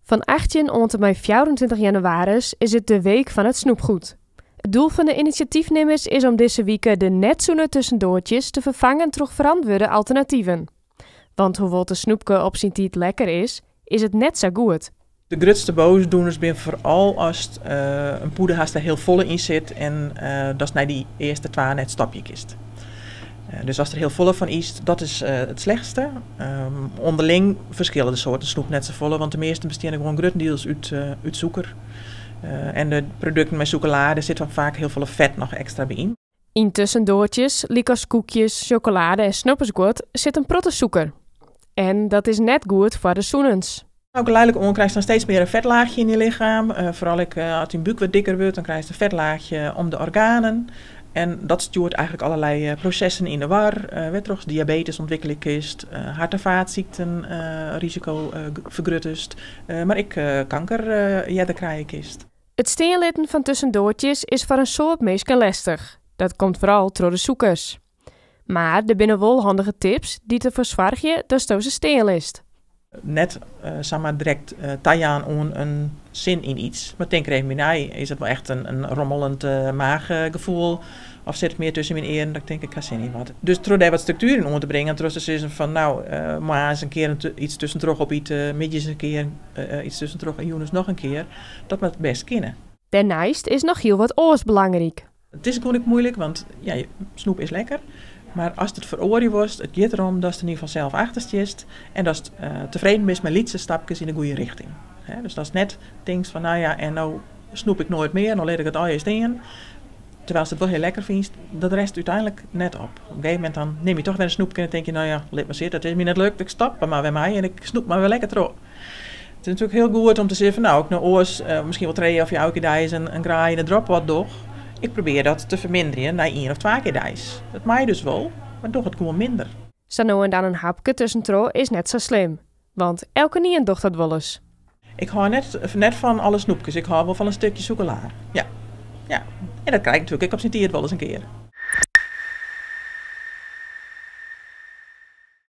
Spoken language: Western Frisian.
Fan 18 oant en mei 24 jannewaris is it de Week van het Snoepgoed. It doel fan de inisjatyfnimmers is om dizze wike de net sûne tuskendoartjes te ferfangen troch ferantwurde alternativen. Want hoewol't de snoepke op syn tiid lekker is, is it net sa goed. De grutste boasdoeners binne foaral ast in pûde hast dêr't hiel folle yn sit en datst nei dy earste twa net stopje kinst. Dus ast der hiel folle fan ytst, dat is it slechtste. Onderling ferskille de soarten snoep net safolle, want de measten besteane gewoan gruttendiels út sûker. En de produkten mei sûkelade sit dan faak hiel folle fet noch ekstra by yn. Yn tuskendoartjes, lykas koekjes, sjokolade en snobbersguod, sit in protte sûker. En dat is net goed foar de sûnens. No, geleidelijk oan krijst dan steeds mear in fetlaachje yn dyn lichem. Foaral ek as dyn búk wat dikker wurdt, dan krijst in fetlaachje om de organen. En dat stjoert eigentlik allerlei prosessen yn de war, wêrtroch'tst diabetes ûntwikkelje kinst, hert- en faatsykten risiko fergruttest, mar ek kanker earder krije kinst. It stean litten fan tuskendoartjes is foar in soad minsken lestich. Dat komt foaral troch de sûkers. Mar der binne wol handige tips dy't derfoar soargje datsto se stean litst. Net samar direkt tajaan oan in sin yn iets, mar tink der even by nei. Is it wol echt in rommeljend maachgefoel of sit it mear tusken myn earen dat ik tink ik ha sin yn wat. Dus troch dêr wat struktuer yn oan te bringen, troch te sizzen fan no, moarns in kear iets tuskentroch opite, middeis in kear iets tuskentroch en jûns noch in kear, dat moat bêst kinne. Dêrneist is noch hiel wat oars belangryk. It is gewoan ek muoilik, want ja, snoep is lekker. Mar ast it feroarje wolst, it giet derom datst der yn ieder gefal sels achter stiest en datst tefreden bist mei lytse stapkes yn de goede rjochting. Dus datst net tinkst fan no ja, en no snoep ik noait mear, no lit ik it allegear stean. Terwylst it wol hiel lekker fynst, dat rêdst úteinlik net op. Op in gegeven momint dan nim je toch wer in snoepke en dan tink je no ja, lit mar sitte, it is my net lukt, ik stop der mar wer mei en ik snoep mar wer lekker troch. It is natuerlik hiel goed om te sizzen fan no, ik no oars miskien wol trije of fjouwer kear deis in graai yn de droppot doch. Ik probearje dat te ferminderjen nei ien of twa kear deis. Dat mei dus wol, mar doch it gewoan minder. Sa no en dan in hapke tuskentroch is net sa slim, want elkenien docht dat wolris. Ik hâld net fan alle snoepkes, ik hâld wol fan in stikje sûkelade. Ja, ja. En dat krij ik natuerlik ek op syn tiid wolris in kear.